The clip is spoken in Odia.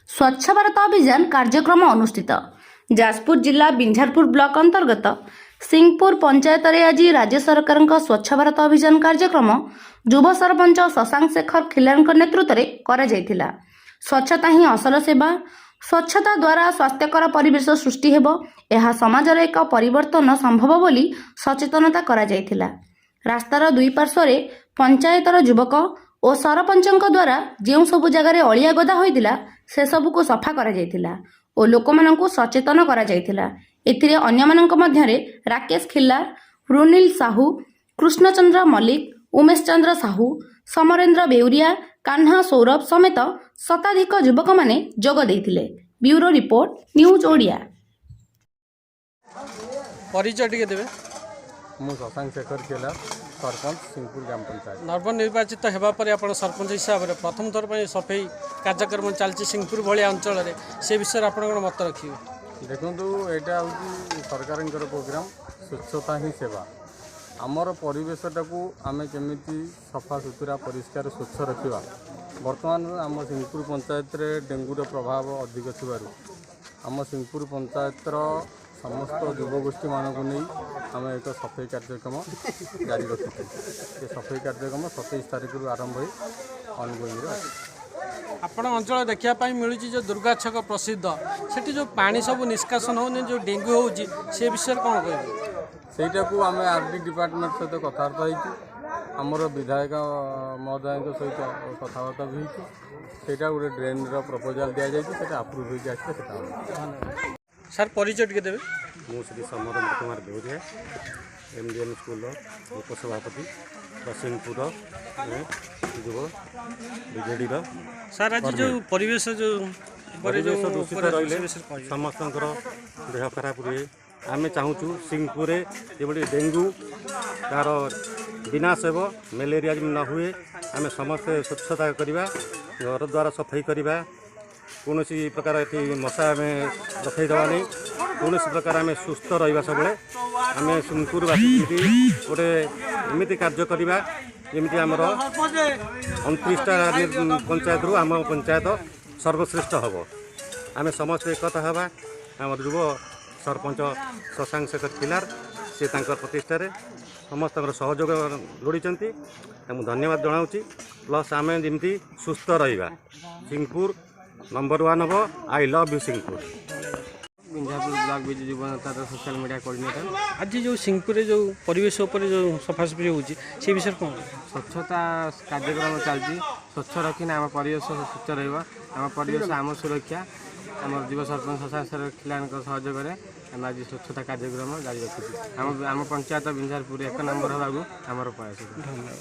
ସ୍ୱଚ୍ଛ ଭାରତ ଅଭିଯାନ କାର୍ଯ୍ୟକ୍ରମ ଅନୁଷ୍ଠିତ। ଯାଜପୁର ଜିଲ୍ଲା ବିଞ୍ଝାରପୁର ବ୍ଲକ ଅନ୍ତର୍ଗତ ସିଂହପୁର ପଞ୍ଚାୟତରେ ଆଜି ରାଜ୍ୟ ସରକାରଙ୍କ ସ୍ୱଚ୍ଛ ଭାରତ ଅଭିଯାନ କାର୍ଯ୍ୟକ୍ରମ ଯୁବ ସରପଞ୍ଚ ଶଶାଙ୍କ ଶେଖର ଖିଲାରଙ୍କ ନେତୃତ୍ୱରେ କରାଯାଇଥିଲା। ସ୍ୱଚ୍ଛତା ହିଁ ଅସଲ ସେବା, ସ୍ୱଚ୍ଛତା ଦ୍ୱାରା ସ୍ୱାସ୍ଥ୍ୟକର ପରିବେଶ ସୃଷ୍ଟି ହେବ, ଏହା ସମାଜର ଏକ ପରିବର୍ତ୍ତନ ସମ୍ଭବ ବୋଲି ସଚେତନତା କରାଯାଇଥିଲା। ରାସ୍ତାର ଦୁଇ ପାର୍ଶ୍ୱରେ ପଞ୍ଚାୟତର ଯୁବକ ଓ ସରପଞ୍ଚଙ୍କ ଦ୍ୱାରା ଯେଉଁ ସବୁ ଜାଗାରେ ଅଳିଆ ଗଦା ହୋଇଥିଲା, ସେସବୁକୁ ସଫା କରାଯାଇଥିଲା ଓ ଲୋକମାନଙ୍କୁ ସଚେତନ କରାଯାଇଥିଲା। ଏଥିରେ ଅନ୍ୟମାନଙ୍କ ମଧ୍ୟରେ ରାକେଶ ଖିଲ୍ଲାର, ରୁନିଲ ସାହୁ, କୃଷ୍ଣଚନ୍ଦ୍ର ମଲ୍ଲିକ, ଉମେଶ ଚନ୍ଦ୍ର ସାହୁ, ସମରେନ୍ଦ୍ର ବେଉରିଆ, କାହ୍ନା ସୌରଭ ସମେତ ଶତାଧିକ ଯୁବକମାନେ ଯୋଗ ଦେଇଥିଲେ। Bureau report, news Odia. ପରିଚୟ ଟିକେ ଦେବେ। ମୁଁ ଶଶାଙ୍କ ଶେଖର ଖିଲାର, ସରପଞ୍ଚ, ସିଂହପୁର ଗ୍ରାମ ପଞ୍ଚାୟତ। ନବନିର୍ବାଚିତ ହେବା ପରେ ଆପଣ ସରପଞ୍ଚ ହିସାବରେ ପ୍ରଥମ ଥର ପାଇଁ ସଫେଇ କାର୍ଯ୍ୟକ୍ରମ ଚାଲିଛି ସିଂହପୁର ଭଳିଆ ଅଞ୍ଚଳରେ, ସେ ବିଷୟରେ ଆପଣଙ୍କର ମତ ରଖିବେ। ଦେଖନ୍ତୁ, ଏଇଟା ହେଉଛି ସରକାରଙ୍କର ପ୍ରୋଗ୍ରାମ ସ୍ୱଚ୍ଛତା ହିଁ ସେବା। ଆମର ପରିବେଶଟାକୁ ଆମେ କେମିତି ସଫା ସୁତୁରା, ପରିଷ୍କାର, ସ୍ୱଚ୍ଛ ରଖିବା। ବର୍ତ୍ତମାନ ଆମ ସିଂହପୁର ପଞ୍ଚାୟତରେ ଡେଙ୍ଗୁର ପ୍ରଭାବ ଅଧିକ ଥିବାରୁ ଆମ ସିଂହପୁର ପଞ୍ଚାୟତର ସମସ୍ତ ଯୁବଗୋଷ୍ଠୀମାନଙ୍କୁ ନେଇ ଆମେ ଏକ ସଫେଇ କାର୍ଯ୍ୟକ୍ରମ ଜାରି ରଖିଛୁ। ଏ ସଫେଇ କାର୍ଯ୍ୟକ୍ରମ 27 ତାରିଖରୁ ଆରମ୍ଭ ହୋଇ ଅନଗୋଇଂରେ ଅଛି। ଆପଣ ଅଞ୍ଚଳ ଦେଖିବା ପାଇଁ ମିଳୁଛି ଯେଉଁ ଦୁର୍ଗା ଛକ ପ୍ରସିଦ୍ଧ, ସେଠି ଯେଉଁ ପାଣି ସବୁ ନିଷ୍କାସନ ହେଉନି, ଯେଉଁ ଡେଙ୍ଗୁ ହେଉଛି, ସେ ବିଷୟରେ କ'ଣ କହିବେ? ସେଇଟାକୁ ଆମେ ଆର୍ ଡି ଡିପାର୍ଟମେଣ୍ଟ ସହିତ କଥାବାର୍ତ୍ତା ହେଇଛୁ। ଆମର ବିଧାୟକ ମହୋଦୟଙ୍କ ସହିତ କଥାବାର୍ତ୍ତା ବି ହେଇଛୁ। ସେଇଟା ଗୋଟେ ଡ୍ରେନ୍ର ପ୍ରପୋଜାଲ୍ ଦିଆଯାଇଛି। ସେଇଟା ଆପ୍ରୁଭ୍ ହେଇକି ଆସିଲେ ସେଇଟା ହେବ। ସାର୍, ପରିଚୟ ଟିକେ ଦେବେ। ମୁଁ Shri Samarendra Kumar Beuria, M D M ସ୍କୁଲର ଉପସଭାପତି, ସିଂହପୁର ଯୁବ ବିଜେଡ଼ିର। ସାର୍, ଆଜି ଯେଉଁ ପରିବେଶ ଯେଉଁ ଉପରେ ପରିବେଶ ଯେଉଁ ଦୂଷିତ ଉପରେ ରହିଲେ ସେ ବିଷୟରେ କହିବେ। ସମସ୍ତଙ୍କର ଦେହ ଖରାପ ରୁହେ। ଆମେ ଚାହୁଁଛୁ ସିଂହପୁରରେ ଯେଭଳି ଡେଙ୍ଗୁ ତାର ବିନାଶ ହେବ, ମ୍ୟାଲେରିଆ ଯେମିତି ନ ହୁଏ। ଆମେ ସମସ୍ତେ ସ୍ୱଚ୍ଛତା କରିବା, ଘର ଦ୍ୱାର ସଫେଇ କରିବା। କୌଣସି ପ୍ରକାର ଏଠି ମଶା ଆମେ ରଖେଇ ଦେବାନି। କୌଣସି ପ୍ରକାର ଆମେ ସୁସ୍ଥ ରହିବା ସବୁବେଳେ। ଆମେ ସିଂହପୁରବାସୀ ଯେମିତି ଗୋଟେ ଏମିତି କାର୍ଯ୍ୟ କରିବା, ଯେମିତି ଆମର 29ଟା ପଞ୍ଚାୟତରୁ ଆମ ପଞ୍ଚାୟତ ସର୍ବଶ୍ରେଷ୍ଠ ହେବ। ଆମେ ସମସ୍ତେ ଏକତା ହେବା। ଆମର ଯୁବ ସରପଞ୍ଚ ଶଶାଙ୍କ ଶେଖର ଖିଲାର, ସେ ତାଙ୍କର ପ୍ରତିଷ୍ଠାରେ ସମସ୍ତଙ୍କର ସହଯୋଗ ଲୋଡ଼ିଛନ୍ତି। ମୁଁ ଧନ୍ୟବାଦ ଜଣାଉଛି। ପ୍ଲସ୍ ଆମେ ଯେମିତି ସୁସ୍ଥ ରହିବା, ସିଂହପୁର ନମ୍ବର ୱାନ୍ ହେବ। I love you Singhapur. Binjharpur block Biju ଯୁବ ନେତାର ସୋସିଆଲ ମିଡ଼ିଆ କୋଅର୍ଡିନେଟର। ଆଜି ଯେଉଁ ସିଂହପୁରରେ ଯେଉଁ ପରିବେଶ ଉପରେ ଯେଉଁ ସଫାସଫି ହେଉଛି, ସେ ବିଷୟରେ କ'ଣ କହିବେ? ସ୍ୱଚ୍ଛତା କାର୍ଯ୍ୟକ୍ରମ ଚାଲିଛି। ସ୍ୱଚ୍ଛ ରଖିଲେ ଆମ ପରିବେଶ ସ୍ୱଚ୍ଛ ରହିବ। ଆମ ପରିବେଶ ଆମ ସୁରକ୍ଷା। ଆମର ଯୁବ ସରପଞ୍ଚ ଶଶାଙ୍କ ଶେଖର ଖିଲାରଙ୍କ ସହଯୋଗରେ ଆମେ ଆଜି ସ୍ୱଚ୍ଛତା କାର୍ଯ୍ୟକ୍ରମ ଜାରି ରଖିଛୁ। ଆମ ପଞ୍ଚାୟତ ବିଞ୍ଝାରପୁର ଏକ ନମ୍ବର ହେବାକୁ ଆମର ପ୍ରୟାସ। ଧନ୍ୟବାଦ।